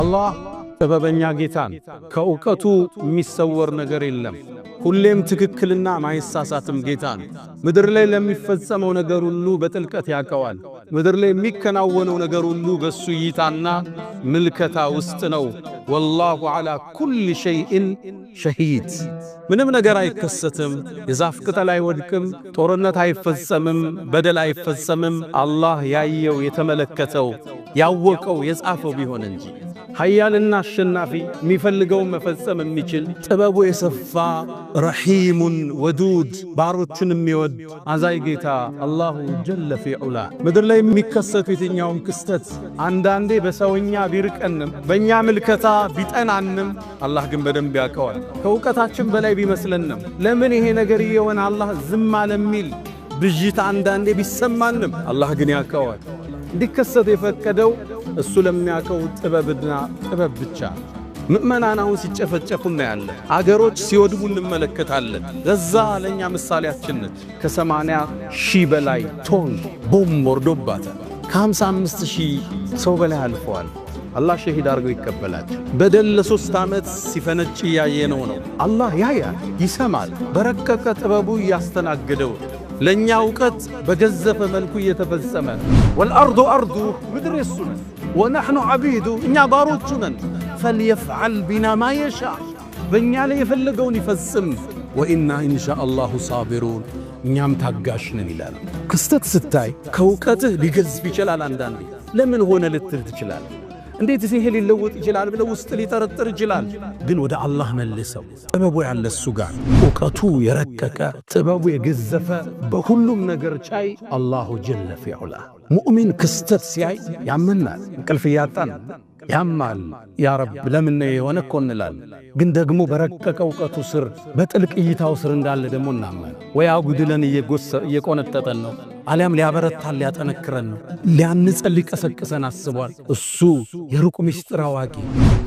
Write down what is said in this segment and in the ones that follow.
አላህ ጥበበኛ ጌታ ነው። ከእውቀቱ የሚሰወር ነገር የለም። ሁሌም ትክክልና ማይሳሳትም ጌታ ነው። ምድር ላይ ለሚፈጸመው ነገር ሁሉ በጥልቀት ያውቀዋል። ምድር ላይ የሚከናወነው ነገር ሁሉ በሱ እይታና ምልከታ ውስጥ ነው። والله على كل شيء شهيد። ምንም ነገር አይከሰትም። የዛፍ ቅጠል አይወድቅም። ጦርነት አይፈጸምም። በደል አይፈጸምም። አላህ ያየው፣ የተመለከተው፣ ያወቀው፣ የጻፈው ቢሆን እንጂ። ኃያልና አሸናፊ፣ የሚፈልገውን መፈጸም የሚችል፣ ጥበቡ የሰፋ፣ رحيم ودود፣ ባሮችን የሚወድ አዛይ ጌታ الله جل في علاه። ምድር ላይ የሚከሰቱ የትኛውም ክስተት አንዳንዴ በሰውኛ ቢርቀንም፣ በእኛ ምልከታ ቢጠናንም፣ አላህ ግን በደንብ ያውቀዋል። ከእውቀታችን በላይ ቢመስለንም፣ ለምን ይሄ ነገር እየሆነ አላህ ዝም አለ የሚል ብዥታ አንዳንዴ ቢሰማንም፣ አላህ ግን ያውቀዋል። እንዲከሰት የፈቀደው እሱ ለሚያውቀው ጥበብና ጥበብ ብቻ። ምእመናን አሁን ሲጨፈጨፉ እናያለን። አገሮች ሲወድሙ እንመለከታለን። ገዛ ለእኛ ምሳሌያችን ነች። ከ80,000 በላይ ቶን ቦምብ ወርዶባታል። ከ55,000 ሰው በላይ አልፈዋል። አላህ ሸሂድ አድርገው ይቀበላቸው። በደል ለ3 ዓመት ሲፈነጭ እያየነው ነው። አላህ ያያል፣ ይሰማል። በረቀቀ ጥበቡ እያስተናገደው፣ ለእኛ እውቀት በገዘፈ መልኩ እየተፈጸመ። والأرض أرضه፣ ምድር የሱ ነን። ونحن عبيده፣ እኛ ባሮቹ ነን። فليفعل بنا ما يشاء፣ በእኛ ላይ የፈለገውን ይፈጽም። وإنا إن شاء الله صابرون፣ እኛም ታጋሽ ነን ይላል። ክስተት ስታይ ከእውቀትህ ሊገዝፍ ይችላል። አንዳንዴ ለምን ሆነ ልትል ትችላል። እንዴት ይሄ ሊለወጥ ይችላል ብለ ውስጥ ሊጠረጥር ይችላል። ግን ወደ አላህ መልሰው። ጥበቡ ያለ እሱ ጋር፣ እውቀቱ የረቀቀ፣ ጥበቡ የገዘፈ፣ በሁሉም ነገር ቻይ الله جل في علاه። ሙእሚን ክስተት ሲያይ ያመናል። እንቅልፍ እያጣን ያማል። يا رب ለምን ነው የሆነ እኮ እንላለን። ግን ደግሞ በረቀቀ እውቀቱ ስር፣ በጥልቅ እይታው ስር እንዳለ ደግሞ እናመን። ወይ አጉድለን እየቆነጠጠን ነው፣ አሊያም ሊያበረታን ሊያጠነክረን ነው፣ ሊያንጸን ሊቀሰቅሰን አስቧል። እሱ የሩቅ ምስጢር አዋቂ።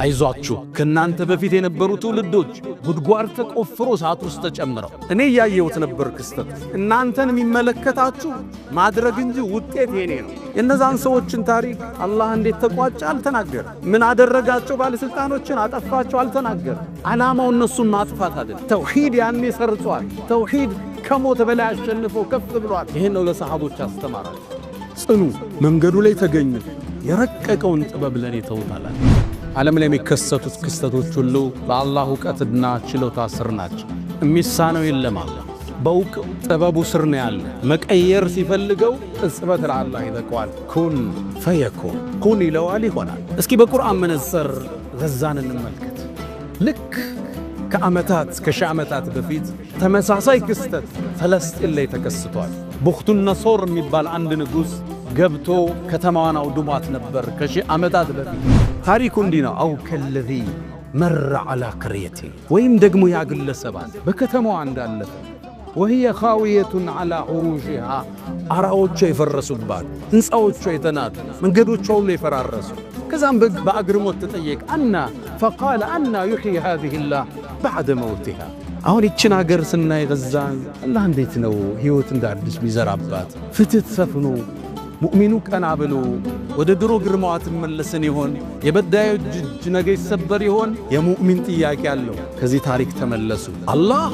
አይዟችሁ፣ ከእናንተ በፊት የነበሩ ትውልዶች ጉድጓድ ተቆፍሮ እሳት ውስጥ ተጨምረው እኔ እያየሁት ነበር ክስተት። እናንተን የሚመለከታችሁ ማድረግ እንጂ ውጤት የኔ ነው። የእነዛን ሰዎችን ታሪክ አላህ እንዴት ተቋጨ አልተናገረም። ምን አደረጋቸው? ባለሥልጣኖችን አጠፋቸው አልተናገረም። ዓላማው እነሱን ማጥፋት አይደለም። ተውሂድ ያኔ ሰርጿል። ተውሂድ ከሞት በላይ አሸንፎ ከፍ ብሏል። ይህን ነው ለሰሃቦች አስተማራቸው። ጽኑ፣ መንገዱ ላይ ተገኙ። የረቀቀውን ጥበብ ለኔ ተውታላል። ዓለም ላይ የሚከሰቱት ክስተቶች ሁሉ በአላህ እውቀትና ችሎታ ስር ናቸው። የሚሳነው የለም አለ። በውቅ ጥበቡ ስር ነው ያለ። መቀየር ሲፈልገው ቅጽበት ለአላህ ይበቀዋል። كن فيكون፣ ኩን ይለዋል፣ ይሆናል። እስኪ በቁርአን መነጽር ገዛን እንመልከት። ልክ ከዓመታት፣ ከሺህ ዓመታት በፊት ተመሳሳይ ክስተት ፈለስጢን ላይ ተከስቷል። ቡኽቱን ነሶር የሚባል አንድ ንጉሥ ገብቶ ከተማዋን አውድሟት ነበር ከሺህ ዓመታት በፊት። ታሪኩ እንዲህ ነው። أو كالذي مر على قرية፣ ወይም ደግሞ ያ ግለሰባል በከተማዋ እንዳለፈ፣ وهي خاوية على عروشها፣ አራዎቿ የፈረሱባት፣ ሕንፃዎቿ የተናዱ፣ መንገዶቿ ሁሉ የፈራረሱ። ከዛም በአግርሞት ተጠየቀ። أنى فقال أنى يحيي هذه الله بعد موتها። አሁን ይችን አገር ስናይ ገዛን፣ አላህ እንዴት ነው ሕይወት እንደ አዲስ ቢዘራባት፣ ፍትህ ሰፍኖ ሙእሚኑ ቀና ብሎ ወደ ድሮ ግርማዋ ትመለስን ይሆን? የበዳዮች እጅ ነገ ይሰበር ይሆን? የሙእሚን ጥያቄ አለው። ከዚህ ታሪክ ተመለሱ። አላህ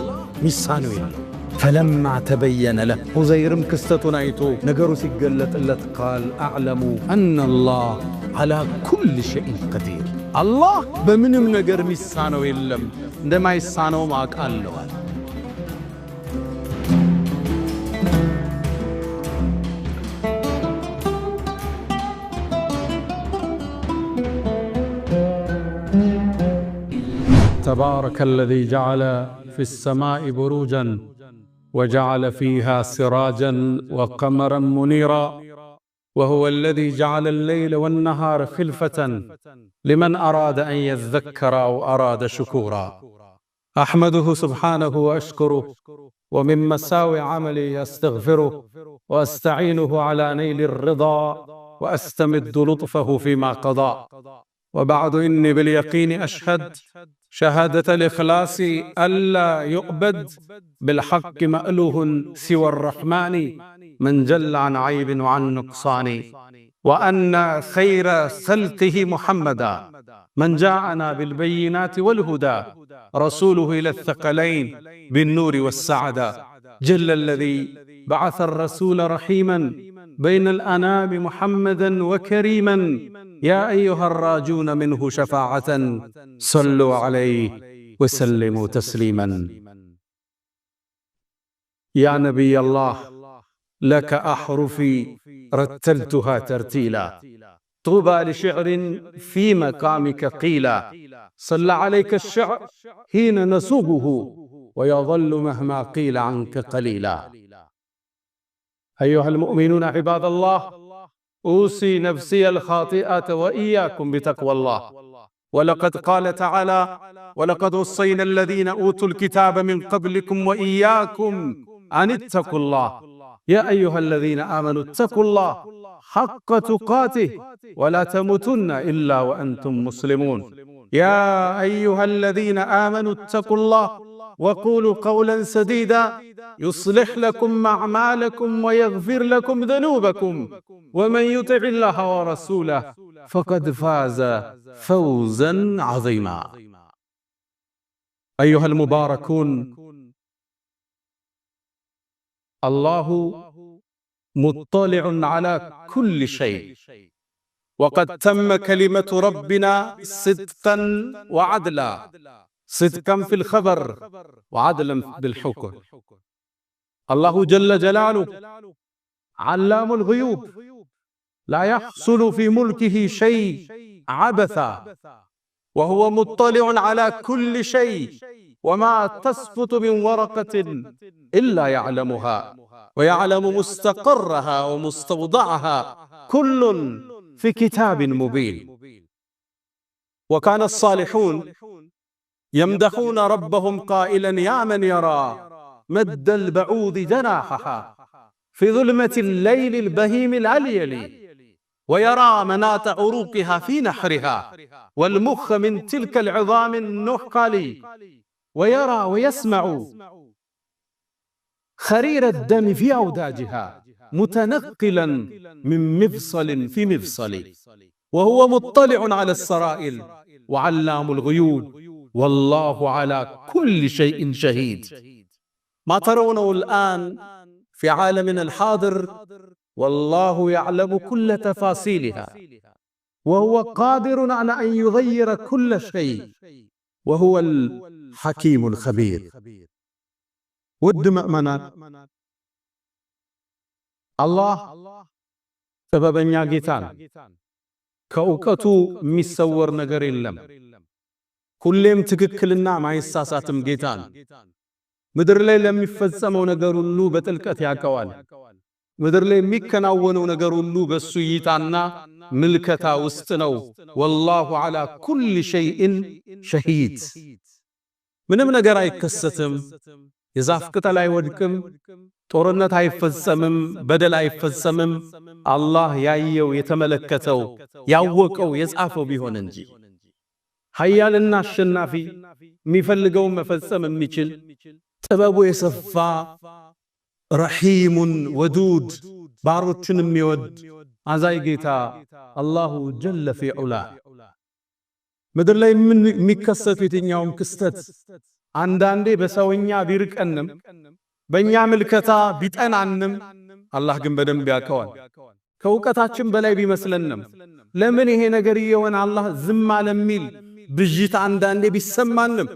ሚሳነው የለም። فلما تبين له፣ ዑዘይርም ክስተቱን አይቶ ነገሩ ሲገለጥለት፣ قال أعلم أن الله على كل شيء قدير፣ አላህ በምንም ነገር ሚሳነው የለም፣ እንደማይሳነውም አውቃለዋል። تبارك الذي جعل في السماء بروجا وجعل فيها سراجا وقمرا منيرا، وهو الذي جعل الليل والنهار خلفة لمن أراد أن يذكر أو أراد شكورا. أحمده سبحانه وأشكره، ومن مساوئ عملي أستغفره، وأستعينه على نيل الرضا، وأستمد لطفه فيما قضى. وبعد، إني باليقين أشهد شهادة الإخلاص ألا يعبد بالحق مألوه سوى الرحمن من جل عن عيب وعن نقصان، وأن خير خلقه محمدا. من جاءنا بالبينات والهدى، رسوله إلى الثقلين بالنور والسعدة. جل الذي بعث الرسول رحيما بين الأنام محمدا وكريما. يا أيها الراجون منه شفاعة، صلوا عليه وسلموا تسليما. يا نبي الله، لك أحرفي رتلتها ترتيلا، طوبى لشعر في مقامك قيلا. صلى عليك الشعر حين نسوقه، ويظل مهما قيل عنك قليلا. أيها المؤمنون عباد الله، أوصي نفسي الخاطئة وإياكم بتقوى الله. ولقد قال تعالى: ولقد وصينا الذين أوتوا الكتاب من قبلكم وإياكم أن اتقوا الله. يا أيها الذين آمنوا اتقوا الله حق تقاته ولا تموتن إلا وأنتم مسلمون. يا أيها الذين آمنوا اتقوا الله وقولوا قولا سديدا يصلح لكم أعمالكم ويغفر لكم ذنوبكم، ومن يطع الله ورسوله فقد فاز فوزا عظيما. أيها المباركون، الله مطلع على كل شيء، وقد تم كلمة ربنا صدقا وعدلا، صدقا في الخبر وعدلا بالحكم. الله جل جلاله علام الغيوب، لا يحصل في ملكه شيء عبثا، وهو مطلع على كل شيء، وما تسقط من ورقة إلا يعلمها، ويعلم مستقرها ومستودعها، كل في كتاب مبين. وكان الصالحون يمدحون ربهم قائلا: يا من يرى مد البعوض جناحها في ظلمة الليل البهيم الأليل، ويرى مناط عروقها في نحرها، والمخ من تلك العظام النحقل، ويرى ويسمع خرير الدم في أوداجها متنقلا من مفصل في مفصل، وهو مطلع على السرائر وعلام الغيوب، والله على كل شيء شهيد. ما ترونه الآن في عالمنا الحاضر والله يعلم كل تفاصيلها، وهو قادر على أن يغير كل شيء، وهو الحكيم الخبير. ውድ ምዕመናን፣ አላህ ጥበበኛ ጌታ ነው። ከእውቀቱ የሚሰወር ነገር የለም። ሁሌም ትክክልና ማይሳሳትም ጌታ ነው። ምድር ላይ ለሚፈጸመው ነገር ሁሉ በጥልቀት ያውቀዋል። ምድር ላይ የሚከናወነው ነገር ሁሉ በሱ እይታና ምልከታ ውስጥ ነው። والله على كل شيء شهيد። ምንም ነገር አይከሰትም። የዛፍ ቅጠል አይወድቅም። ጦርነት አይፈጸምም። በደል አይፈጸምም። አላህ ያየው፣ የተመለከተው፣ ያወቀው፣ የጻፈው ቢሆን እንጂ። ኃያልና አሸናፊ፣ የሚፈልገውን መፈጸም የሚችል፣ ጥበቡ የሰፋ፣ رحيم ودود፣ ባሮችን የሚወድ አዛኝ ጌታ الله جل في علاه። ምድር ላይ የሚከሰቱ የትኛውም ክስተት አንዳንዴ በሰውኛ ቢርቀንም፣ በእኛ ምልከታ ቢጠናንም፣ አላህ ግን በደንብ ያውቀዋል። ከእውቀታችን በላይ ቢመስለንም፣ ለምን ይሄ ነገር እየሆነ አላህ ዝም አለ የሚል ብዥታ አንዳንዴ ቢሰማንም፣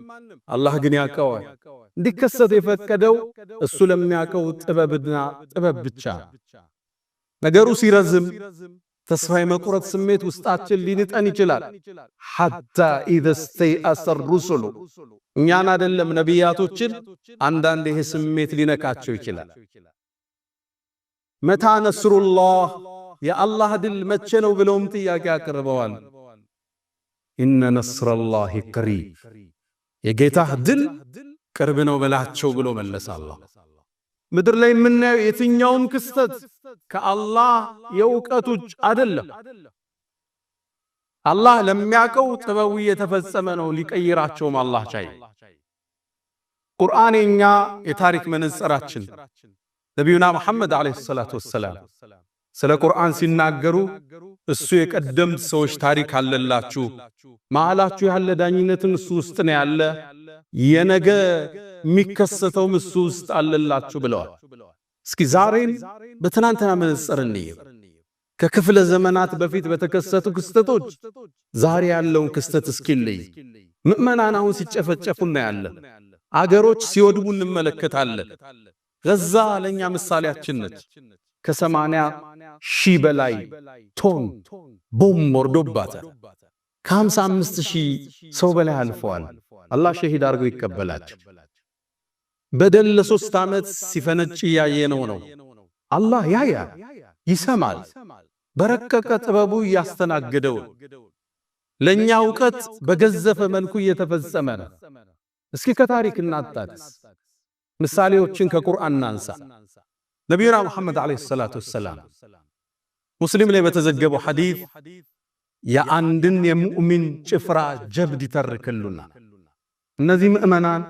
አላህ ግን ያውቀዋል። እንዲከሰት የፈቀደው እሱ ለሚያውቀው ጥበብና ጥበብ ብቻ። ነገሩ ሲረዝም ተስፋ የመቁረጥ ስሜት ውስጣችን ሊንጠን ይችላል። حتى إذا استيأس الرسل፣ እኛን አይደለም ነቢያቶችን አንዳንድ ይሄ ስሜት ሊነካቸው ይችላል። متى نصر الله፣ የአላህ ድል መቼ ነው ብለውም ጥያቄ አቅርበዋል። إن نصر الله قريب፣ የጌታህ ድል ቅርብ ነው በላቸው ብሎ መለሰ አላህ። ምድር ላይ የምናየው የትኛውም ክስተት ከአላህ የእውቀት ውጭ አይደለም። አላህ ለሚያውቀው ጥበቡ እየተፈጸመ ነው። ሊቀይራቸውም አላህ ቻይ። ቁርአን የኛ የታሪክ መነጽራችን። ነቢዩና መሐመድ عليه الصلاة والسلام ስለ ቁርአን ሲናገሩ እሱ የቀደምት ሰዎች ታሪክ አለላችሁ፣ መሃላችሁ ያለ ዳኝነትም እሱ ውስጥ ነው ያለ፣ የነገ የሚከሰተውም እሱ ውስጥ አለላችሁ ብለዋል። እስኪ ዛሬን በትናንትና መነጽር እንየው። ከክፍለ ዘመናት በፊት በተከሰቱ ክስተቶች ዛሬ ያለውን ክስተት እስኪ እንይ። ምዕመናን አሁን ሲጨፈጨፉ እናያለን። አገሮች ሲወድሙ እንመለከታለን። ገዛ ለኛ ምሳሌያችን ነች። ከ80,000 በላይ ቶን ቦምብ ወርዶባታል። ከ55,000 ሰው በላይ አልፈዋል። አላህ ሸሂድ አድርገው ይቀበላቸው። በደል ለ3 ዓመት ሲፈነጭ እያየነው ነው። አላህ ያያል፣ ይሰማል። በረቀቀ ጥበቡ እያስተናገደው ለኛ እውቀት በገዘፈ መልኩ እየተፈጸመ ነው። እስኪ ከታሪክ እናጣቅስ፣ ምሳሌዎችን ከቁርአን እናንሳ። ነቢዩና ሙሐመድ ዓለይሂ ሰላቱ ወሰላም ሙስሊም ላይ በተዘገበው ሐዲስ የአንድን የሙእሚን ጭፍራ ጀብድ ይተርክሉናል። እነዚህ ምዕመናን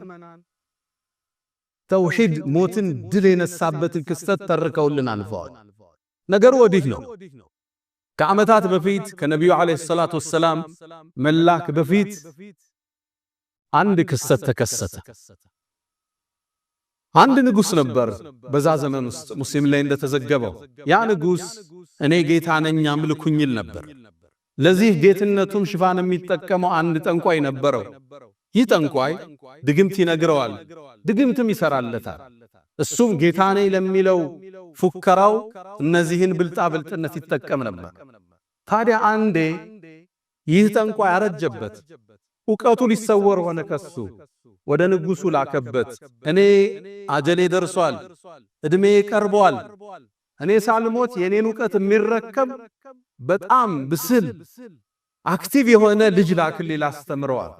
ተውሂድ ሞትን ድል የነሳበትን ክስተት ተርከውልን አልፈዋል። ነገሩ ወዲህ ነው። ከዓመታት በፊት ከነቢዩ ዓለይሂ ሰላቱ ወሰላም መላክ በፊት አንድ ክስተት ተከሰተ። አንድ ንጉስ ነበር በዛ ዘመን ውስጥ ሙስሊም ላይ እንደተዘገበው። ያ ንጉስ እኔ ጌታ ነኝ አምልኩኝ ይል ነበር። ለዚህ ጌትነቱም ሽፋን የሚጠቀመው አንድ ጠንቋይ ነበረው። ይህ ጠንቋይ ድግምት ይነግረዋል፣ ድግምትም ይሰራለታል። እሱም ጌታ ነኝ ለሚለው ፉከራው እነዚህን ብልጣ ብልጥነት ይጠቀም ነበር። ታዲያ አንዴ ይህ ጠንቋይ አረጀበት፣ እውቀቱ ሊሰወር ሆነ ከሱ። ወደ ንጉሱ ላከበት። እኔ አጀሌ ደርሷል፣ እድሜ ቀርቧል፣ እኔ ሳልሞት የኔን እውቀት የሚረከብ በጣም ብስል active የሆነ ልጅ ላክልኝ ላስተምረዋል።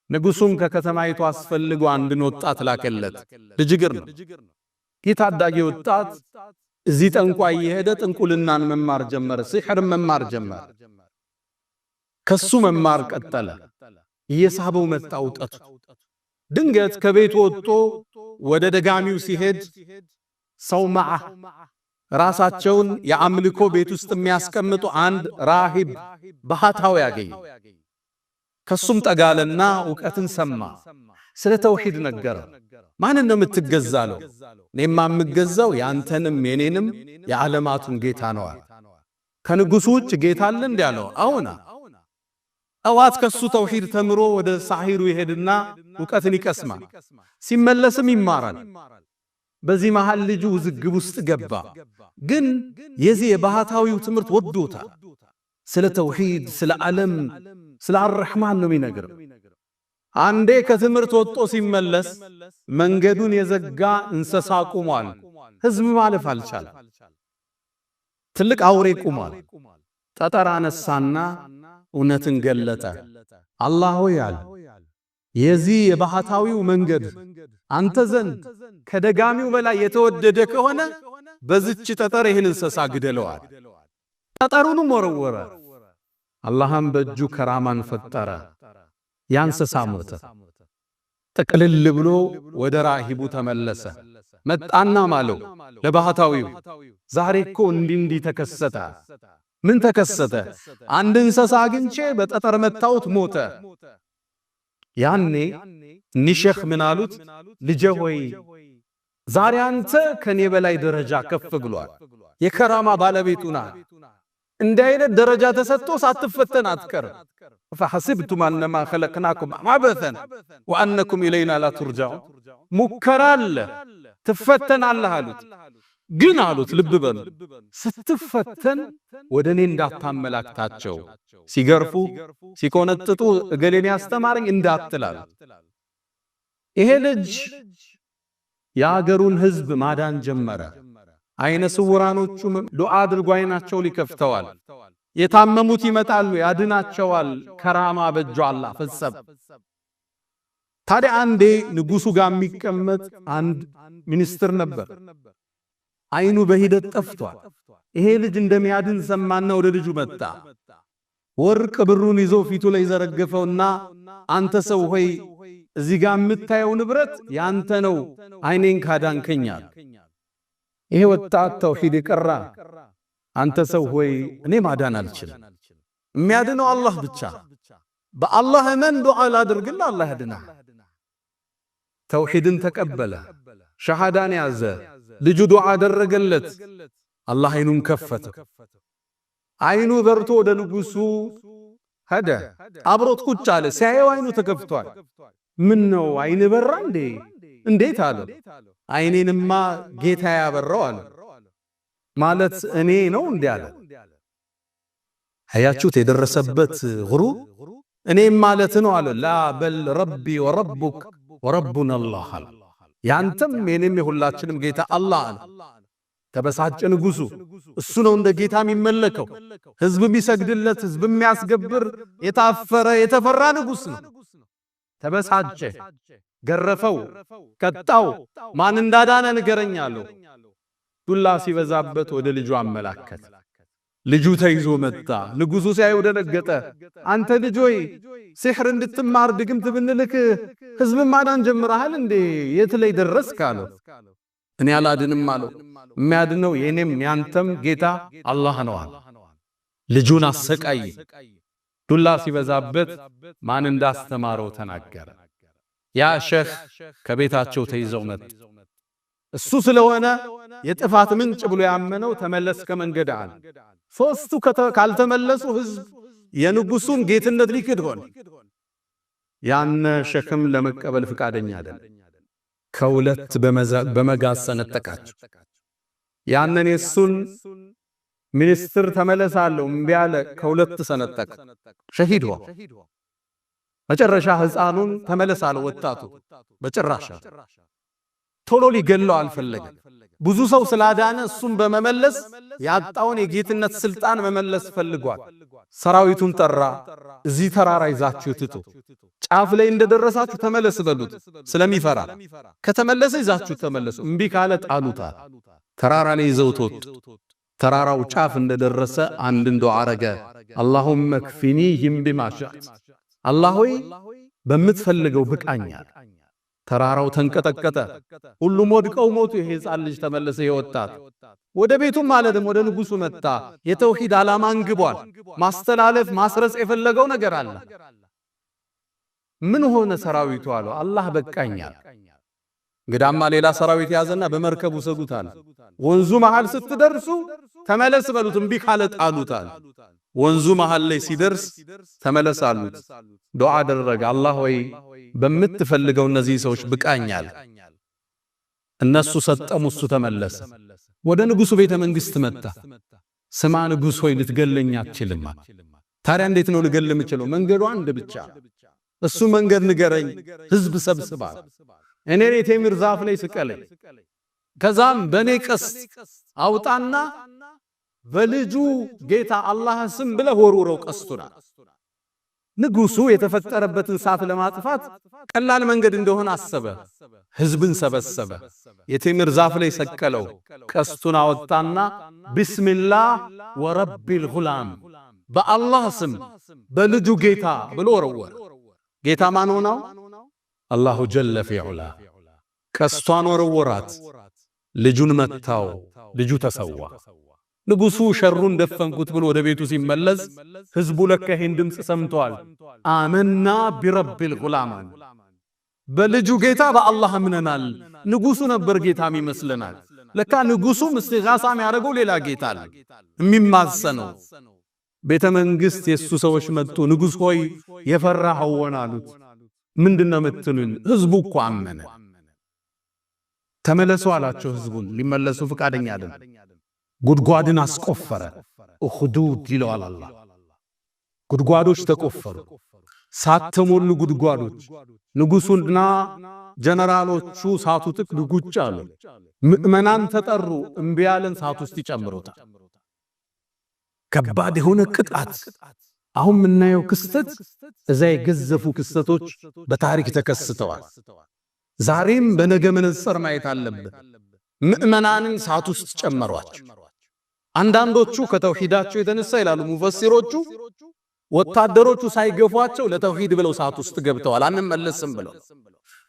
ንጉሱም ከከተማይቱ አስፈልጎ አንድን ወጣት ላከለት። ልጅ እግር ነው። ይህ ታዳጊ ወጣት እዚህ ጠንቋይ የሄደ ጥንቁልናን መማር ጀመረ፣ ሲሕር መማር ጀመረ። ከሱ መማር ቀጠለ። እየሳበው መጣ እውቀቱ። ድንገት ከቤቱ ወጥቶ ወደ ደጋሚው ሲሄድ ሰውመዓ ራሳቸውን የአምልኮ ቤት ውስጥ የሚያስቀምጡ አንድ ራሂብ ባህታዊ ያገኘ። ከሱም ጠጋለና እውቀትን ሰማ። ስለ ተውሂድ ነገረ። ማንን ነው የምትገዛለው? እኔማ የምገዛው ያንተንም የኔንም የዓለማቱን ጌታ ነው አለ። ከንጉሱ ውጭ ጌታ አለ እንዴ አለው። አዎና። ጠዋት ከሱ ተውሂድ ተምሮ ወደ ሳሂሩ ይሄድና እውቀትን ይቀስማል። ሲመለስም ይማራል። በዚህ መሃል ልጁ ውዝግብ ውስጥ ገባ። ግን የዚህ የባህታዊው ትምህርት ወዶታል። ስለ ተውሂድ፣ ስለ ዓለም፣ ስለ አርረሕማን ነው የሚነግረው። አንዴ ከትምህርት ወጥቶ ሲመለስ መንገዱን የዘጋ እንስሳ ቆሟል። ህዝብ ማለፍ አልቻለም። ትልቅ አውሬ ቆሟል። ጠጠር አነሳና እውነትን ገለጠ። አላህ ሆይ አለ፣ የዚህ የባህታዊው መንገድ አንተ ዘንድ ከደጋሚው በላይ የተወደደ ከሆነ በዚች ጠጠር ይህን እንስሳ ግደለዋል። ጠጠሩንም ወረወረ። አላህም በእጁ ከራማን ፈጠረ። ያ እንስሳ ሞተ። ጥቅልል ብሎ ወደ ራሂቡ ተመለሰ። መጣና ማለው ለባህታዊው፣ ዛሬ እኮ እንዲህ እንዲህ ተከሰተ። ምን ተከሰተ? አንድ እንስሳ አግኝቼ በጠጠር መታውት ሞተ። ያኔ እኒህ ሼኽ ምን አሉት? ልጄ ሆይ ዛሬ አንተ ከኔ በላይ ደረጃ ከፍ ብሏል፣ የከራማ ባለቤቱ ነህ። እንዲህ አይነት ደረጃ ተሰጥቶ ሳትፈተን አትቀርም። ፈሐሲብቱም አነማ ኸለቅናኩም ዐበተን ወአነኩም ኢለይና ላ ቱርጃዑን። ሙከራ አለ፣ ትፈተናለህ አሉት። ግን አሉት ልብ በሉ፣ ስትፈተን ወደ እኔ እንዳታመላክታቸው፣ ሲገርፉ ሲቆነጥጡ እገሌን ያስተማረኝ እንዳትላል። ይሄ ልጅ የአገሩን ሕዝብ ማዳን ጀመረ። አይነ ስውራኖቹ ዱዓ አድርጎ አይናቸው ሊከፍተዋል። የታመሙት ይመጣሉ፣ ያድናቸዋል። ከራማ በእጁ አላህ ፈጸመ። ታዲያ አንዴ ንጉሱ ጋር የሚቀመጥ አንድ ሚኒስትር ነበር። አይኑ በሂደት ጠፍቷል። ይሄ ልጅ እንደሚያድን ሰማና ወደ ልጁ መጣ። ወርቅ ብሩን ይዞ ፊቱ ላይ ዘረገፈውና አንተ ሰው ሆይ እዚህ ጋር የምታየው ንብረት ያንተ ነው፣ አይኔን ካዳንከኛል። ይሄ ወጣት ተውሂድ የቀራ አንተ ሰው ሆይ እኔ ማዳን አልችልም፣ የሚያድነው አላህ ብቻ። በአላህ እመን፣ ዱዓ ላድርግልህ፣ አላህ ያድናል። ተውሂድን ተቀበለ፣ ሸሃዳን ያዘ፣ ልጁ ዱዓ አደረገለት። አላህ አይኑን ከፈተ። አይኑ በርቶ ወደ ንጉሱ ሄደ። አብሮት ቁጭ አለ። ሲያየው አይኑ ተከፍቷል። ምን ነው አይን በራ እንዴ? እንዴት አለ። አይኔንማ ጌታ ያበራው አለ። ማለት እኔ ነው እንዴ አለ። አያችሁት የደረሰበት غሩር። እኔም ማለት ነው አለ። ላ በል ረቢ ወረቡክ ወረቡና አላህ አለ። ያንተም የኔም የሁላችንም ጌታ አላህ አለ። ተበሳጨ ንጉሱ። እሱ ነው እንደ ጌታ የሚመለከው፣ ህዝብ የሚሰግድለት፣ ህዝብ የሚያስገብር የታፈረ የተፈራ ንጉስ ነው። ተበሳጨ፣ ገረፈው፣ ቀጣው። ማን እንዳዳነ ንገረኝ አለው። ዱላ ሲበዛበት ወደ ልጁ አመላከተ። ልጁ ተይዞ መጣ። ንጉሱ ሲያየው ደነገጠ። አንተ ልጅ ሆይ ሲሕር እንድትማር ድግምት ብንልክ ህዝብ ማዳን ጀምረሃል እንዴ? የት ላይ ደረስክ አለው። እኔ አላድንም አለው። የሚያድነው የኔም ያንተም ጌታ አላህ ነው አለ። ልጁን አሰቃይ። ዱላ ሲበዛበት ማን እንዳስተማረው ተናገረ። ያ ሸህ ከቤታቸው ተይዘው መጡ። እሱ ስለሆነ የጥፋት ምንጭ ብሎ ያመነው ተመለስ ከመንገድ አለ። ሶስቱ ካልተመለሱ ህዝብ የንጉሱን ጌትነት ሊክድ ሆነ። ያነ ሸክም ለመቀበል ፍቃደኛ አይደለም። ከሁለት በመጋዝ ሰነጠቃቸው። ያንን የሱን ሚኒስትር ተመለሳለሁ እምቢ አለ። ከሁለት ሰነጠቀ፣ ሸሂድ ሆነ። መጨረሻ ህፃኑን ተመለሳለሁ ወጣቱ በጭራሽ ቶሎ ሊገለው አልፈለገም። ብዙ ሰው ስላዳነ እሱን በመመለስ ያጣውን የጌትነት ስልጣን መመለስ ፈልጓል። ሰራዊቱን ጠራ። እዚህ ተራራ ይዛችሁ ትጡ፣ ጫፍ ላይ እንደደረሳችሁ ተመለስ በሉት። ስለሚፈራ ከተመለሰ ይዛችሁ ተመለሱ፣ እምቢ ካለ ጣሉታል። ተራራ ላይ ይዘውት ወጡ። ተራራው ጫፍ እንደደረሰ አንድን ዱዓ አረገ። አላሁመ ክፊኒህም ቢማ ሺእት፣ አላህ ሆይ በምትፈልገው ብቃኛል። ተራራው ተንቀጠቀጠ። ሁሉም ወድቀው ሞቱ። ይሄ ህፃን ልጅ ተመለሰ። የወጣት ወደ ቤቱም ማለትም ወደ ንጉሱ መጣ። የተውሂድ ዓላማ አንግቧል። ማስተላለፍ ማስረጽ የፈለገው ነገር አለ። ምን ሆነ ሰራዊቱ አለው። አላህ በቃኛል። እንግዳማ ሌላ ሰራዊት ያዘና በመርከብ ውሰዱታል። ወንዙ መሃል ስትደርሱ ተመለስ በሉት፣ እምቢ ካለ ጣሉታል። ወንዙ መሃል ላይ ሲደርስ ተመለስ አሉት። ዱዓ አደረገ። አላህ ሆይ በምትፈልገው እነዚህ ሰዎች ብቃኛል። እነሱ ሰጠሙ፣ እሱ ተመለሰ። ወደ ንጉሱ ቤተ መንግስት መጣ። ስማ ንጉስ ሆይ ልትገለኝ አትችልም። ታዲያ እንዴት ነው ልገል የምችለው? መንገዱ አንድ ብቻ፣ እሱ መንገድ ንገረኝ። ህዝብ ሰብስባል። እኔ የቴምር ዛፍ ላይ ስቀለኝ፣ ከዛም በኔ ቀስት አውጣና በልጁ ጌታ አላህ ስም ብለህ ወርውረው ቀስቱና። ንጉሱ የተፈጠረበትን እሳት ለማጥፋት ቀላል መንገድ እንደሆነ አሰበ። ህዝብን ሰበሰበ። የቴምር ዛፍ ላይ ሰቀለው። ቀስቱን አወጣና ቢስሚላህ ወረቢል ጉላም፣ በአላህ ስም በልጁ ጌታ ብሎ ወረወረ። ጌታ ማን ሆነው? አላሁ ጀለ ፊዑላ። ቀስቷን ወረወራት፣ ልጁን መታው፣ ልጁ ተሰዋ። ንጉሱ ሸሩን ደፈንኩት ብሎ ወደ ቤቱ ሲመለስ ህዝቡ ለካ ይሄን ድምፅ ሰምቷል። አመና ቢረቢል ጉላም፣ በልጁ ጌታ በአላህ አምነናል። ንጉሱ ነበር ጌታም ይመስለናል። ለካ ንጉሱም እስቲጋሳ የሚያደርገው ሌላ ጌታ አለ የሚማጸነው። ቤተ መንግስት የሱ ሰዎች መጡ። ንጉስ ሆይ የፈራኸው ሆነ አሉት። ምንድነው የምትሉን? ህዝቡ እኮ አመነ። ተመለሱ አላቸው ህዝቡን። ሊመለሱ ፍቃደኛ አይደለም። ጉድጓድን አስቆፈረ። እኽዱድ ይለዋል አላህ። ጉድጓዶች ተቆፈሩ፣ ሳት ተሞሉ ጉድጓዶች። ንጉሱና ጀነራሎቹ ሳቱ ጥቅ ጉጭ አሉ። ምዕመናን ተጠሩ። እምቢ ያለን ሳት ውስጥ ይጨምሩታል። ከባድ የሆነ ቅጣት። አሁን የምናየው ክስተት እዛ የገዘፉ ክስተቶች በታሪክ ተከስተዋል። ዛሬም በነገ መነጽር ማየት አለብን። ምዕመናንን ሳት ውስጥ ጨመሯቸው። አንዳንዶቹ ከተውሂዳቸው የተነሳ ይላሉ ሙፈሲሮቹ፣ ወታደሮቹ ሳይገፏቸው ለተውሂድ ብለው ሳት ውስጥ ገብተዋል፣ አንመለስም ብለው።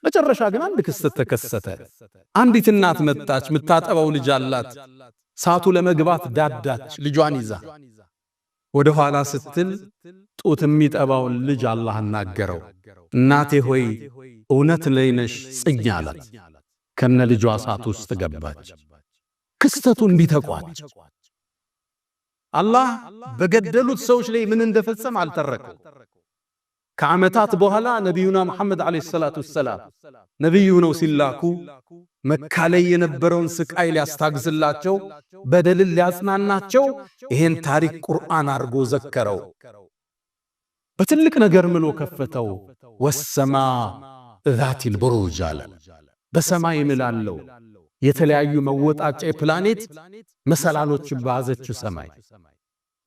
መጨረሻ ግን አንድ ክስተት ተከሰተ። አንዲት እናት መጣች፣ የምታጠባው ልጅ አላት። ሳቱ ለመግባት ዳዳች ልጇን ይዛ ወደ ኋላ ስትል ጡት የሚጠባውን ልጅ አላህ አናገረው። እናቴ ሆይ እውነት ላይ ነሽ ጽኝ አላት። ከነ ልጇ እሳት ውስጥ ገባች። ክስተቱ እንዲህ ተቋጨ። አላህ በገደሉት ሰዎች ላይ ምን እንደፈጸም አልተረከው። ከዓመታት በኋላ ነቢዩና መሐመድ ዓለይሂ ሰላቱ ወሰላም ነቢዩ ነው ሲላኩ መካ ላይ የነበረውን ስቃይ ሊያስታግዝላቸው በደልን ሊያጽናናቸው ይሄን ታሪክ ቁርአን አድርጎ ዘከረው። በትልቅ ነገር ምሎ ከፈተው። ወሰማ ዛቲል ቡሩጅ አለ። በሰማይ እምላለው የተለያዩ መወጣጫ የፕላኔት መሰላሎች በያዘችው ሰማይ።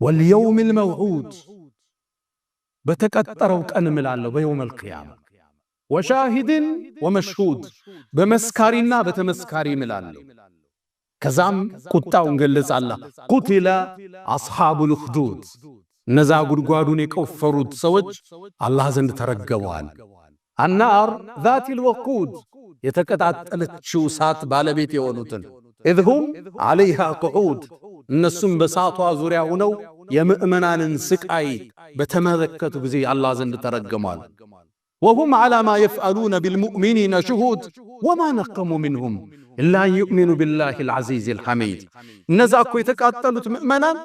ወልየውሚል መውዑድ በተቀጠረው ቀን እምላለሁ በየውመል ቂያማ። ወሻሂድን ወመሽሁድ በመስካሪና በተመስካሪ እምላለሁ። ከዛም ቁጣውን ገለጸ አላህ። ቁቲለ አስሓቡል ኡኽዱድ እነዛ ጉድጓዱን የቆፈሩት ሰዎች አላህ ዘንድ ተረገመዋል። አናር ዛቲል ወቁድ የተቀጣጠለችው እሳት ባለቤት የሆኑትን إذ هم عليها قعود እነሱም በሳቷ ዙሪያ ሆነው የምእመናንን ስቃይ በተመለከቱ ጊዜ አላህ ዘንድ ተረግመዋል። وهم على ما يفعلون بالمؤمنين شهود وما نقموا منهم إلا أن يؤمنوا بالله العزيز الحميد። እነዛ እኮ የተቃጠሉት ምእመናን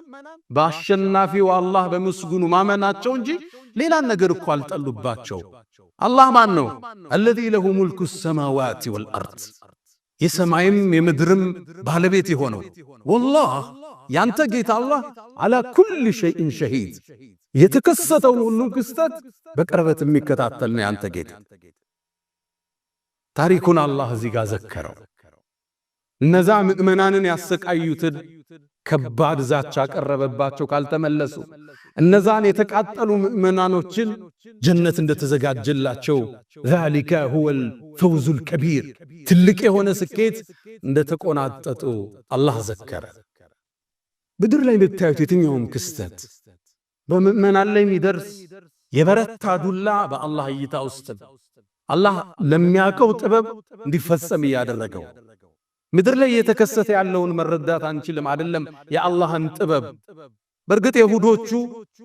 በአሸናፊው አላህ በምስጉኑ ማመናቸው እንጂ ሌላን ነገር እኮ አልጠሉባቸው። አላህ ማን ነው? الذي له ملك السماوات والأرض የሰማይም የምድርም ባለቤት የሆነው والله ያንተ ጌታ አላህ على كل شيء شهيد የተከሰተውን ሁሉ ክስተት በቅርበት የሚከታተል ነው ያንተ ጌታ። ታሪኩን አላህ እዚህ ጋር ዘከረው። እነዛ ምእመናንን ያሰቃዩትን ከባድ ዛቻ ቀረበባቸው ካልተመለሱ። እነዛን የተቃጠሉ ምእመናኖችን ጀነት እንደተዘጋጀላቸው ذلك هو الفوز الكبير ትልቅ የሆነ ስኬት እንደተቆናጠጡ አላህ ዘከረ። ምድር ላይ የምታዩት የትኛውም ክስተት በምእመናን ላይ የሚደርስ የበረታ ዱላ በአላህ እይታ ውስጥ አላህ ለሚያውቀው ጥበብ እንዲፈጸም እያደረገው። ምድር ላይ እየተከሰተ ያለውን መረዳት አንችልም፣ አይደለም የአላህን ጥበብ። በእርግጥ የሁዶቹ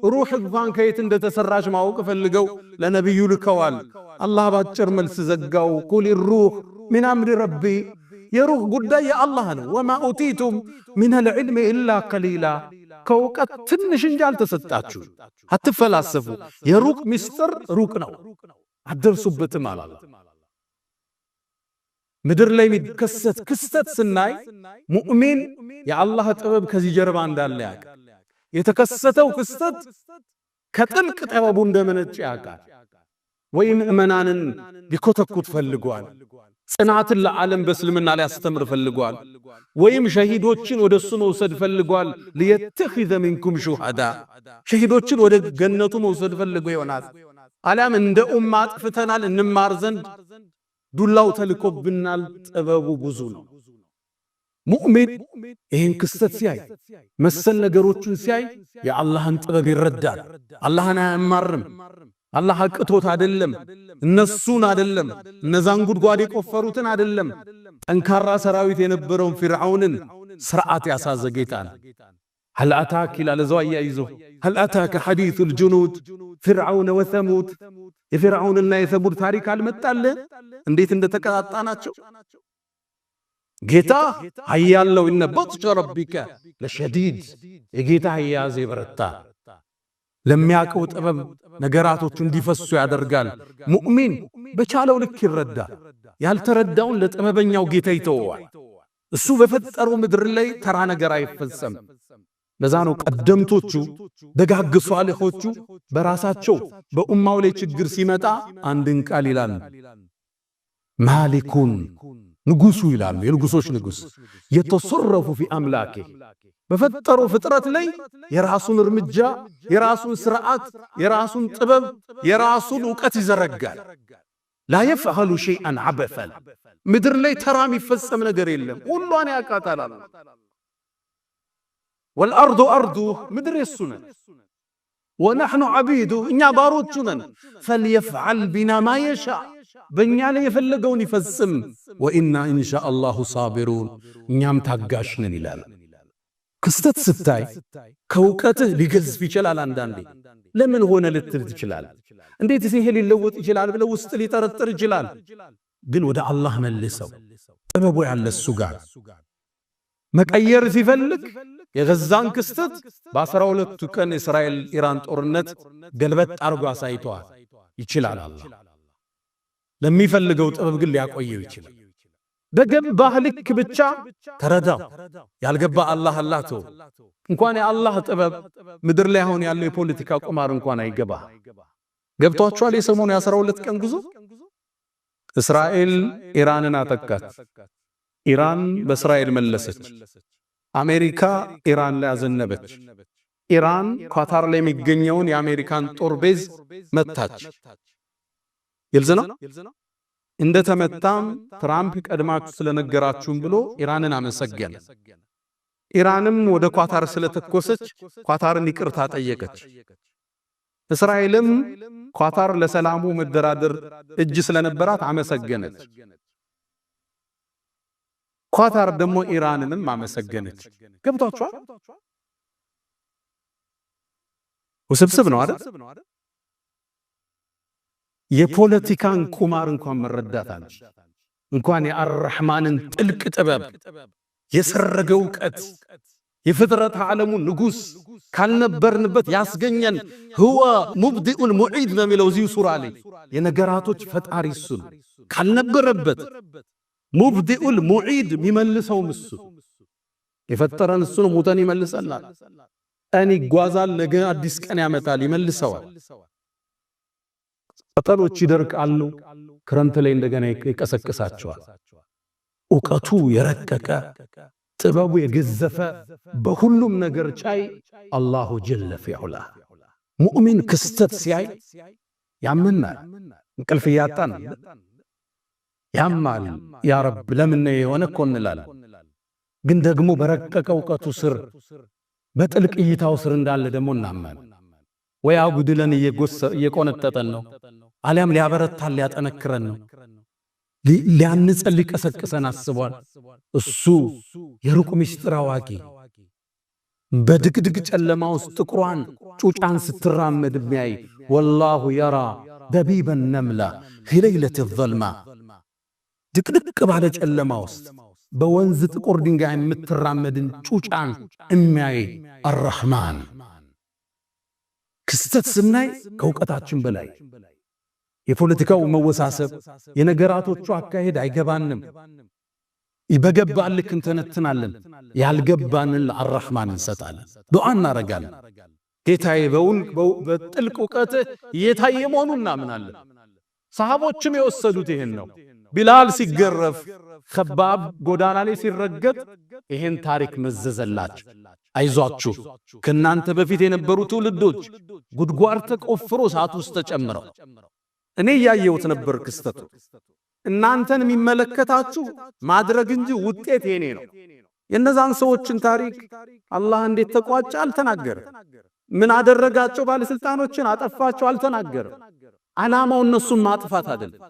ሩህ እንኳን ከየት እንደተሰራች ማወቅ ፈልገው ለነቢዩ ልከዋል። አላህ ባጭር መልስ ዘጋው። قل الروح من أمر ربي የሩህ ጉዳይ የአላህ ነው። وما أوتيتم من العلم إلا قليلا ከእውቀት ትንሽ እንጂ አልተሰጣችሁ። አትፈላሰፉ። የሩቅ ምስጢር ሩቅ ነው፣ አትደርሱበትም አላላ። ምድር ላይ የሚከሰት ክስተት ስናይ ሙእሚን የአላህ ጥበብ ከዚህ ጀርባ እንዳለ ያውቃል። የተከሰተው ክስተት ከጥልቅ ጥበቡ እንደመነጨ ያውቃል። ወይ ምእመናንን ሊኮተኩት ፈልጓል። ጽናትን ለዓለም በእስልምና ሊያስተምር ፈልጓል። ወይም ሸሂዶችን ወደ እሱ መውሰድ ፈልጓል። ليتخذ منكم شهداء ሸሂዶችን ወደ ገነቱ መውሰድ ፈልጎ ይሆናል። አሊያም እንደ ኡማ አጥፍተናል እንማር ዘንድ ዱላው ተልኮብናል። ጥበቡ ብዙ ነው። ሙእሚን ይህን ክስተት ሲያይ መሰል ነገሮችን ሲያይ የአላህን ጥበብ ይረዳል። አላህን አያማርም። አላህ አቅቶት አይደለም፣ እነሱን አይደለም፣ እነዛን ጉድጓድ የቆፈሩትን አይደለም። ጠንካራ ሰራዊት የነበረውን ፊርዓውንን ስርዓት ያሳዘ ጌታ ነው። هل أتاك ይላል እዛው አያይዞ هل أتاك حديث الجنود فرعون وثمود የፊርዓውንና የሰሙድ ታሪክ አልመጣልህ? እንዴት እንደተቀጣጣናቸው ጌታ ኃያል ነው። إن بطش ربك لشديد የጌታ አያያዝ የበረታ ለሚያውቀው ጥበብ ነገራቶቹ እንዲፈሱ ያደርጋል። ሙእሚን በቻለው ልክ ይረዳል። ያልተረዳውን ለጥበበኛው ጌታ ይተወዋል። እሱ በፈጠረው ምድር ላይ ተራ ነገር አይፈጸም። ለዛ ነው ቀደምቶቹ ደጋግ ሷሊሖቹ በራሳቸው በኡማው ላይ ችግር ሲመጣ አንድን ቃል ይላሉ። مالك ንጉሱ ይላሉ። የንጉሶች ንጉስ يتصرف في أملاكه በፈጠረው ፍጥረት ላይ የራሱን እርምጃ፣ የራሱን ስርዓት፣ የራሱን ጥበብ፣ የራሱን ዕውቀት ይዘረጋል። لا يفعل شيئا عبثا ምድር ላይ ተራ የሚፈጸም ነገር የለም። ሁሏን ያውቃታል። والأرض أرضه ምድር የሱ ነን። ونحن عبيده እኛ ባሮቹ ነን። فليفعل بنا ما يشاء በእኛ ላይ የፈለገውን ይፈጽም። وإنا إن شاء الله صابرون እኛም ታጋሽ ነን ይላል። ክስተት ስታይ ከእውቀትህ ሊገዝፍ ይችላል። አንዳንዴ ለምን ሆነ ልትል ትችላል። እንዴት ይሄ ሊለወጥ ይችላል ብለህ ውስጥ ሊጠረጥር ይችላል። ግን ወደ አላህ መልሰው፣ ጥበቡ ያለ እሱ ጋር። መቀየር ሲፈልግ የገዛን ክስተት በ12ቱ ቀን እስራኤል ኢራን ጦርነት ገልበጥ አድርጎ አሳይተዋል። ይችላል አላህ። ለሚፈልገው ጥበብ ግን ሊያቆየው ይችላል። በገባህ ልክ ብቻ ተረዳው። ያልገባ አላህ አላህ ተው። እንኳን የአላህ ጥበብ ምድር ላይ አሁን ያለው የፖለቲካ ቁማር እንኳን አይገባ። ገብቷችኋል? የሰሞኑ የ12 ቀን ጉዞ እስራኤል ኢራንን አጠቃች። ኢራን በእስራኤል መለሰች። አሜሪካ ኢራን ላይ አዘነበች። ኢራን ኳታር ላይ የሚገኘውን የአሜሪካን ጦር base መታች። ግልጽ ነው። እንደተመታም ትራምፕ ቀድማችሁ ስለነገራችሁም ብሎ ኢራንን አመሰገነ። ኢራንም ወደ ኳታር ስለተኮሰች ኳታርን ይቅርታ ጠየቀች። እስራኤልም ኳታር ለሰላሙ መደራደር እጅ ስለነበራት አመሰገነች። ኳታር ደግሞ ኢራንንም አመሰገነች። ገብቷችኋል? ውስብስብ ነው አይደል? የፖለቲካን ቁማር እንኳን መረዳት አለ፣ እንኳን የአርራህማንን ጥልቅ ጥበብ፣ የሰረገ እውቀት፣ የፍጥረት ዓለሙ ንጉሥ፣ ካልነበርንበት ያስገኘን፣ هو المبدئ المعيد ነው የሚለው እዚሁ ሱራ ላይ። የነገራቶች ፈጣሪ እሱ ነው። ካልነበረበት المبدئ المعيد፣ የሚመልሰውም እሱ፣ የፈጠረን እሱ ነው። ሙተን ይመልሰናል። ቀን ይጓዛል፣ ነገ አዲስ ቀን ያመጣል፣ ይመልሰዋል። ቅጠሎች ይደርቃሉ፣ ክረምት ላይ እንደገና ይቀሰቅሳቸዋል። እውቀቱ የረቀቀ፣ ጥበቡ የገዘፈ፣ በሁሉም ነገር ቻይ الله جل في علاه። ሙእሚን ክስተት ሲያይ ያምናል። እንቅልፍ እያጣን ያማል። يا رب ለምን የሆነ እኮ እንላለን። ግን ደግሞ በረቀቀ እውቀቱ ስር፣ በጥልቅ እይታው ስር እንዳለ ደግሞ እናመን። ወይ አጉድለን እየቆነጠጠን ነው፣ አሊያም ሊያበረታን ሊያጠነክረን ነው፣ ሊያንጸን ሊቀሰቅሰን አስቧል። እሱ የሩቅ ምስጢር አዋቂ፣ በድቅድቅ ጨለማ ውስጥ ጥቁሯን ጩጫን ስትራመድ የሚያይ፣ والله يرى دبيب النملة في ليلة الظلماء፣ ድቅድቅ ባለ ጨለማ ውስጥ በወንዝ ጥቁር ድንጋይ የምትራመድን ጩጫን የሚያይ አራህማን። ክስተት ስናይ ከእውቀታችን በላይ፣ የፖለቲካው መወሳሰብ፣ የነገራቶቹ አካሄድ አይገባንም። በገባን ልክ እንተነትናለን። ያልገባንን ለአራህማን እንሰጣለን፣ ዱዓ እናረጋለን። ጌታዬ በውል በጥልቅ እውቀትህ እየታየ መሆኑን እናምናለን። ሰሃቦችም የወሰዱት ይሄን ነው። ቢላል ሲገረፍ፣ ከባብ ጎዳና ላይ ሲረገጥ ይሄን ታሪክ መዘዘላቸው። አይዟችሁ፣ ከናንተ በፊት የነበሩ ትውልዶች ጉድጓድ ተቆፍሮ እሳት ውስጥ ተጨምረው እኔ እያየሁት ነበር ክስተቱ። እናንተን የሚመለከታችሁ ማድረግ እንጂ ውጤት የኔ ነው። የእነዛን ሰዎችን ታሪክ አላህ እንዴት ተቋጨ አልተናገረም። ምን አደረጋቸው? ባለስልጣኖችን አጠፋቸው አልተናገረም። ዓላማው እነሱን ማጥፋት አይደለም።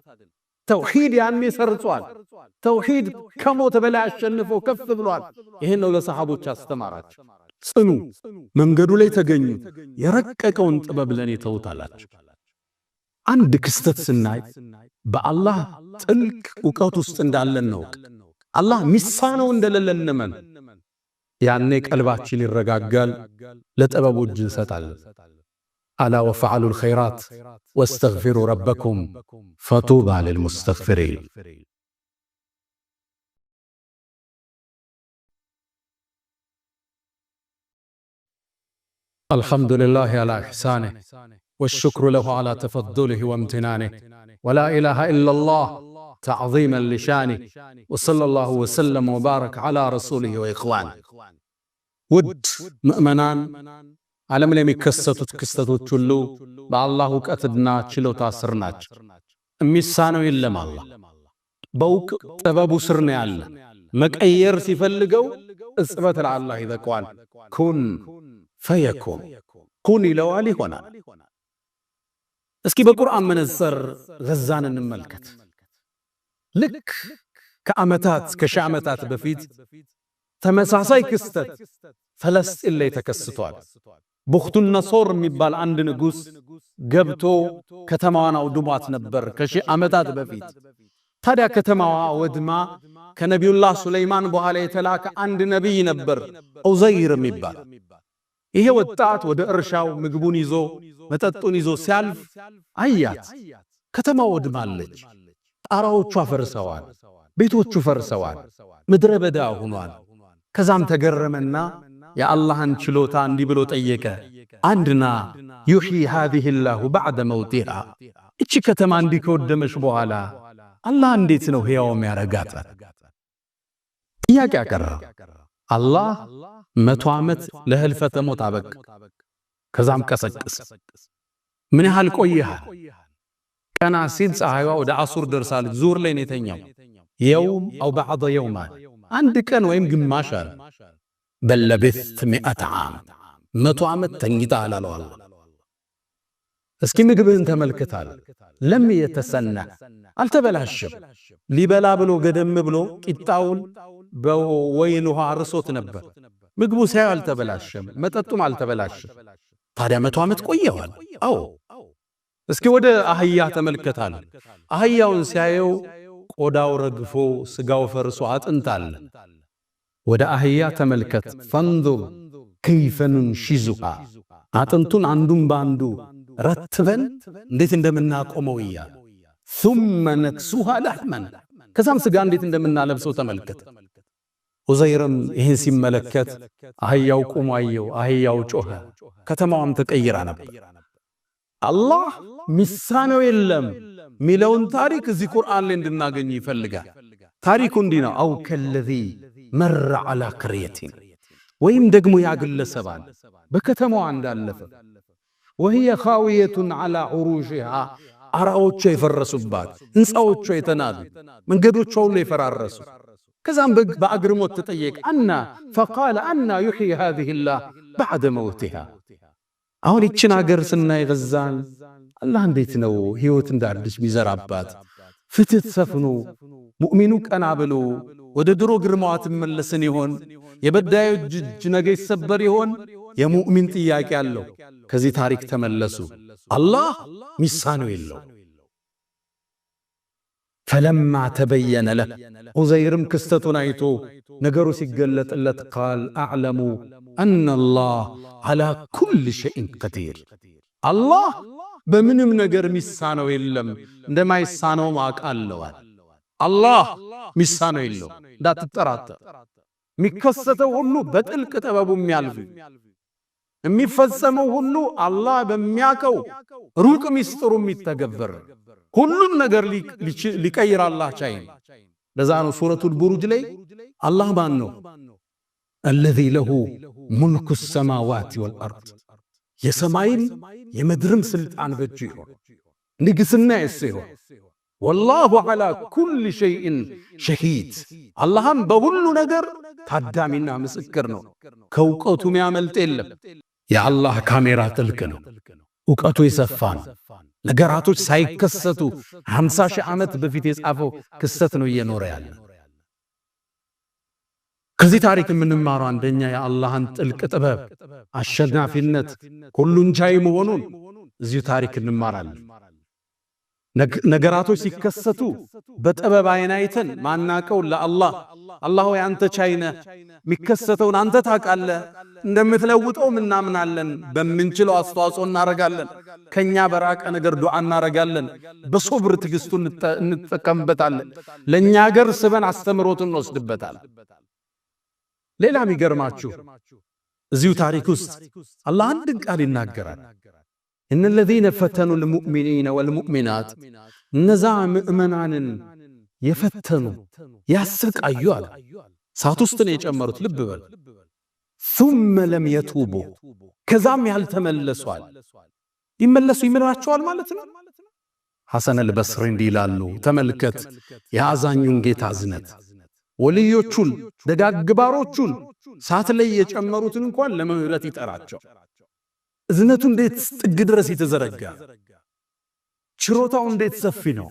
ተውሂድ ያኔ ሰርጿል። ተውሂድ ከሞት በላይ አሸንፎ ከፍ ብሏል። ይህን ነው ለሰሃቦች አስተማራቸው። ጽኑ፣ መንገዱ ላይ ተገኙ፣ የረቀቀውን ጥበብ ለኔ ተውት አላቸው። አንድ ክስተት ስናይ በአላህ ጥልቅ እውቀት ውስጥ እንዳለን ነው። አላህ ሚሳነው እንደሌለ እንመን። ያኔ ቀልባችን ይረጋጋል፣ ለጥበቡ እጅ እንሰጣለን። ألا وافعلوا الخيرات واستغفروا ربكم فطوبى للمستغفرين። الحمد لله على إحسانه والشكر له على تفضله وامتنانه، ولا إله إلا الله تعظيما لشانه، وصلى الله وسلم وبارك على رسوله وإخوانه። ውድ ምእመናን፣ ዓለም ላይ የሚከሰቱት ክስተቶች ሁሉ በአላህ እውቀትና ችሎታ ስር ናቸው። የሚሳነው የለም። አላህ በውቅ ጥበቡ ስር ነው ያለ። መቀየር ሲፈልገው እጽበት ለአላህ ይበቃዋል። كن فيكون፣ ኩን ይለዋል፣ ይሆናል። እስኪ በቁርአን መነጽር ገዛን እንመልከት። ልክ ከዓመታት ከሺህ ዓመታት በፊት ተመሳሳይ ክስተት ፈለስጢን ላይ ተከስቷል። ቡኽቱን ነሶር የሚባል አንድ ንጉሥ ገብቶ ከተማዋን አውድሟት ነበር ከሺህ ዓመታት በፊት። ታዲያ ከተማዋ ወድማ ከነቢዩላህ ሱለይማን በኋላ የተላከ አንድ ነቢይ ነበር፣ ዑዘይር የሚባል። ይሄ ወጣት ወደ እርሻው ምግቡን ይዞ መጠጡን ይዞ ሲያልፍ አያት። ከተማው ወድማለች፣ ጣራዎቿ ፈርሰዋል፣ ቤቶቹ ፈርሰዋል፣ ምድረ በዳ ሆኗል። ከዛም ተገረመና የአላህን ችሎታ እንዲህ ብሎ ጠየቀ። أنى يحيي هذه الله بعد موتها፣ እቺ ከተማ እንዲህ ከወደመች በኋላ አላህ እንዴት ነው ሕያው የሚያረጋት? ጥያቄ አቀረበ። አላህ 100 ዓመት ለህልፈተ ሞት አበቃ። ከዛም ቀሰቀሰ። ምን ያህል ቆይሃል? ቀና ሲል ፀሐይዋ ወደ አሱር ደርሳለች። ዙር ላይ ነው የተኛው። يوم أو بعض يوم፣ አንድ ቀን ወይም ግማሽ አለ። بل لبثت 100 عام፣ 100 ዓመት ተኝተሃል አለው አላህ። እስኪ ምግብህን ተመልክታል። لم يتسنه፣ አልተበላሸም። ሊበላ ብሎ ገደም ብሎ ቂጣውን በወይን ውሃ አርሶት ነበር። ምግቡ ሳያው አልተበላሸም፣ መጠጡም አልተበላሸም። ታዲያ 100 ዓመት ቆየዋል። አዎ። እስኪ ወደ አህያ ተመልከታል። አህያውን ሲያየው ቆዳው ረግፎ ስጋው ፈርሶ አጥንት አለ። ወደ አህያ ተመልከት። فانظر كيف ننشزها፣ አጥንቱን አንዱን ባንዱ ረትበን እንዴት እንደምናቆመው እያለ ثم نكسوها لحما፣ ከዛም ስጋ እንዴት እንደምናለብሰው ተመልከት። ዑዘይርም ይህን ሲመለከት አህያው ቆሞ አየው። አህያው ጮኸ፣ ከተማዋም ተቀይራ ነበር። አላህ ሚሳነው የለም ሚለውን ታሪክ እዚህ ቁርአን ላይ እንድናገኝ ይፈልጋል። ታሪኩ እንዲህ ነው። أو كالذي مر على قرية፣ ወይም ደግሞ ያ ግለሰብ አለ በከተማዋ እንዳለፈ وهي خاوية على عروشها፣ አራዎቿ የፈረሱባት፣ ሕንፃዎቿ የተናዱ፣ መንገዶቿ ሁሉ የፈራረሱ። ከዛም በአግርሞት ተጠየቀ። أنى فقال أنى يحيي هذه الله بعد موتها። አሁን ይችን አገር ስናይ ገዛን አላህ እንዴት ነው ሕይወት እንደ አዲስ ሚዘራባት? ፍትህ ሰፍኖ ሙእሚኑ ቀና ብሎ ወደ ድሮ ግርማዋ ትመለስን ይሆን? የበዳዮች እጅ ነገ ይሰበር ይሆን? የሙእሚን ጥያቄ አለው። ከዚህ ታሪክ ተመለሱ። አላህ ሚሳነው የለው። فلما تبين له፣ ዑዘይርም ክስተቱን አይቶ ነገሩ ሲገለጥለት قال أعلم أن الله على كل شيء قدير፣ አላህ በምንም ነገር ሚሳነው የለም፣ እንደማይሳነውም አውቃለዋል። አላህ ሚሳነው የለው፣ እንዳትጠራጠር። የሚከሰተው ሁሉ በጥልቅ ጥበቡ የሚያልፍ፣ የሚፈጸመው ሁሉ አላህ በሚያውቀው ሩቅ ሚስጥሩ የሚተገበር፣ ሁሉም ነገር ሊቀይር አላህ ቻይ ነው። ለዛ ነው ሱረቱል ቡሩጅ ላይ አላህ ማን ነው? الذي له ملك السماوات والأرض፣ የሰማይም የምድርም ስልጣን በእጁ ይሆን፣ ንግስና የሱ ይሆን። والله على كل شيء شهيد፣ አላህም በሁሉ ነገር ታዳሚና ምስክር ነው። ከእውቀቱ የሚያመልጥ የለም። የአላህ ካሜራ ጥልቅ ነው። እውቀቱ የሰፋ ነው። ነገራቶች ሳይከሰቱ 50 ሺህ ዓመት በፊት የጻፈው ክስተት ነው እየኖረ ያለ። ከዚህ ታሪክ የምንማረው አንደኛ የአላህን ጥልቅ ጥበብ፣ አሸናፊነት፣ ሁሉን ቻይ መሆኑን እዚሁ ታሪክ እንማራለን። ነገራቶች ሲከሰቱ በጥበብ አይን አይተን ማናቀው ለአላህ አላህ ሆይ አንተ ቻይ ነህ፣ የሚከሰተውን አንተ ታውቃለህ፣ እንደምትለውጠውም እናምናለን። በምንችለው አስተዋጽኦ እናረጋለን። ከኛ በራቀ ነገር ዱዓ እናረጋለን። በሶብር ትግስቱን እንጠቀምበታለን። ለኛ ሀገር ስበን አስተምሮትን እንወስድበታለን። ሌላ የሚገርማችሁ እዚሁ ታሪክ ውስጥ አላህ አንድን ቃል ይናገራል። إن الذين فتنوا المؤمنين والمؤمنات፣ እነዛ ምእመናንን የፈተኑ ያሰቃዩ አለ። እሳት ውስጥ ነው የጨመሩት። ልብ በል። ثم لم يتوبوا፣ ከዛም ያልተመለሱ አለ። ሊመለሱ ይምራቸዋል ማለት ነው። ሐሰን አልበስሪ እንዲህ ይላሉ። ተመልከት የአዛኙን ጌታ እዝነት። ወልዮቹን ደጋግ ባሮቹን እሳት ላይ የጨመሩትን እንኳን ለምህረት ይጠራቸው። እዝነቱ እንዴት ጥግ ድረስ የተዘረጋ፣ ችሮታው እንዴት ሰፊ ነው።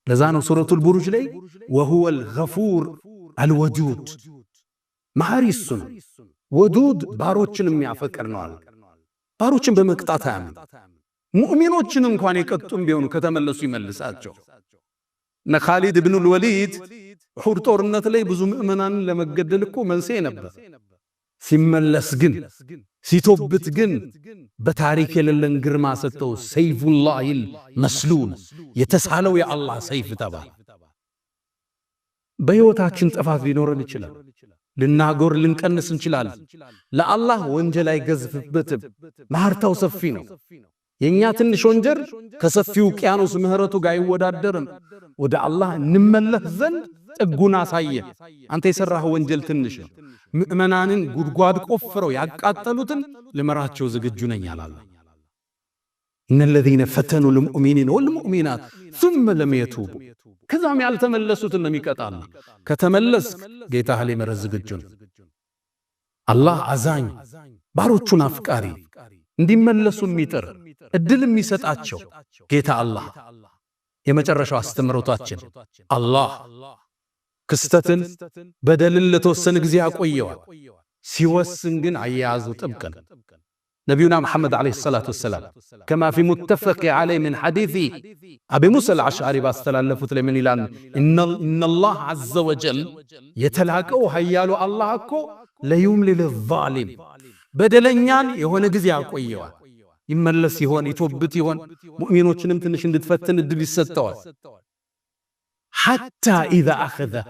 ለዛ ነው ሱረቱል ቡሩጅ ላይ وهو الغفور الودود፣ መሐሪ እሱ ነው። ወዱድ ባሮችን የሚያፈቅር ነው አለ። ባሮችን በመቅጣት አያምንም። ሙእሚኖችን እንኳን የቀጡም ቢሆኑ ከተመለሱ ይመልሳቸው። እነ ኻሊድ ብኑል ወሊድ ኡሑድ ጦርነት ላይ ብዙ ምዕመናንን ለመገደል እኮ መንስኤ ነበር። ሲመለስ ግን ሲቶብት ግን በታሪክ የሌለን ግርማ ሰጠው። سيف الله المسلول የተሳለው የአላህ ሰይፍ ተባለ። በሕይወታችን ጥፋት ሊኖረን ይችላል። ልናጎር ልንቀንስ እንችላለን። ለአላህ ወንጀል አይገዝፍበትም። ማህርታው ሰፊ ነው። የኛ ትንሽ ወንጀል ከሰፊው ውቅያኖስ ምህረቱ ጋር አይወዳደርም። ወደ አላህ እንመለስ ዘንድ ጥጉን አሳየ። አንተ የሠራህ ወንጀል ትንሽ ነው። ምዕመናንን ጉድጓድ ቆፍረው ያቃጠሉትን ልመራቸው ዝግጁ ነኝ አላለ። إن الذين فتنوا المؤمنين والمؤمنات ثم لم يتوبوا ከዛም ያልተመለሱትን ነው የሚቀጣል። ከተመለስክ ጌታህ ሊምርህ ዝግጁ ነው። አላህ አዛኝ፣ ባሮቹን አፍቃሪ፣ እንዲመለሱ የሚጥር እድል የሚሰጣቸው ጌታ አላህ። የመጨረሻው አስተምህሮታችን አላህ ክስተትን በደልን ለተወሰነ ጊዜ ያቆየዋል። ሲወስን ግን አያያዙ ጥብቅ ነው። ነቢዩና መሐመድ عليه الصلاة والسلام كما في متفق عليه من حديث أبي موسى الأشعري ባስተላለፉት ላይ ምን ይላል? إن الله عز وجل የተላቀው ኃያሉ አላህ እኮ ليملي للظالم በደለኛን የሆነ ጊዜ ያቆየዋል። ይመለስ ይሆን ይቶብት ይሆን? ሙእሚኖችንም ትንሽ እንድትፈትን እድል ይሰጠዋል። حتى إذا أخذه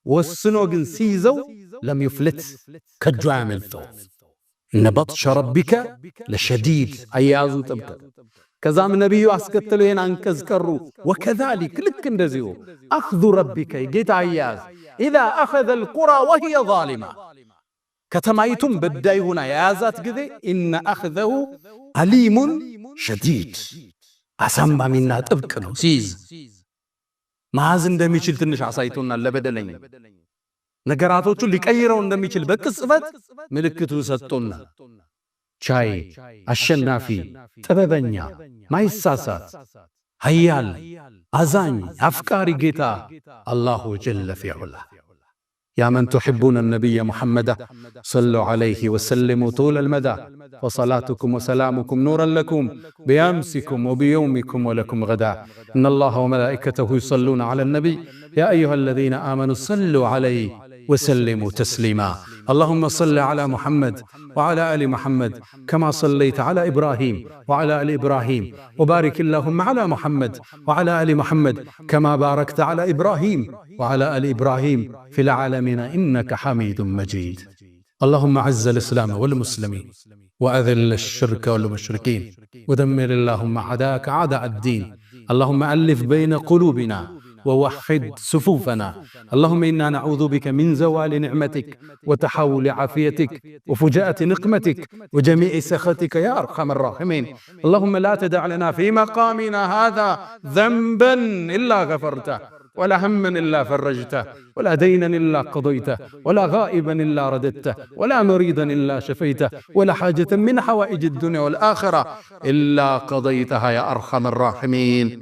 ወስኖ ግን ሲይዘው لم يفلت ከእጁ አያመልጠው። إن بطش ربك لشديد አያያዙ ጥብቅ። ከዛም ነቢዩ አስከትለው ይህን አንቀጽ ቀሩ። وكذلك ልክ እንደዚሁ أخذ ربك ጌታ አያያዝ إذا أخذ القرى وهي ظالمة ከተማይቱም በዳይ ሆና የያዛት ጊዜ إن أخذه أليم شديد አሳማሚና ጥብቅ ነው። ሲይዝ መያዝ እንደሚችል ትንሽ አሳይቶናል። ለበደለኛ ነገራቶቹን ሊቀይረው እንደሚችል በቅጽበት ምልክቱን ሰጥቶናል። ቻይ፣ አሸናፊ፣ ጥበበኛ፣ ማይሳሳት፣ ኃያል፣ አዛኝ፣ አፍቃሪ ጌታ الله جل في علاه። يا من تحبون النبي محمدا صلوا عليه وسلموا طول المدى فصلاتكم وسلامكم نورا لكم بأمسكم وبيومكم ولكم غدا إن الله وملائكته يصلون على النبي يا أيها الذين آمنوا صلوا عليه وسلموا تسليما اللهم صل على محمد وعلى آل محمد كما صليت على إبراهيم وعلى آل إبراهيم وبارك اللهم على محمد وعلى آل محمد كما باركت على إبراهيم وعلى آل إبراهيم في العالمين إنك حميد مجيد اللهم أعز الإسلام والمسلمين وأذل الشرك والمشركين ودمر اللهم أعداءك أعداء الدين اللهم ألف بين قلوبنا ووحد صفوفنا اللهم إنا نعوذ بك من زوال نعمتك وتحول عافيتك وفجاءة نقمتك وجميع سخطك يا أرحم الراحمين اللهم لا تدع لنا في مقامنا هذا ذنبا إلا غفرته ولا هما إلا فرجته ولا دينا إلا قضيته ولا غائبا إلا رددته ولا مريضا إلا شفيته ولا حاجة من حوائج الدنيا والآخرة إلا قضيتها يا أرحم الراحمين.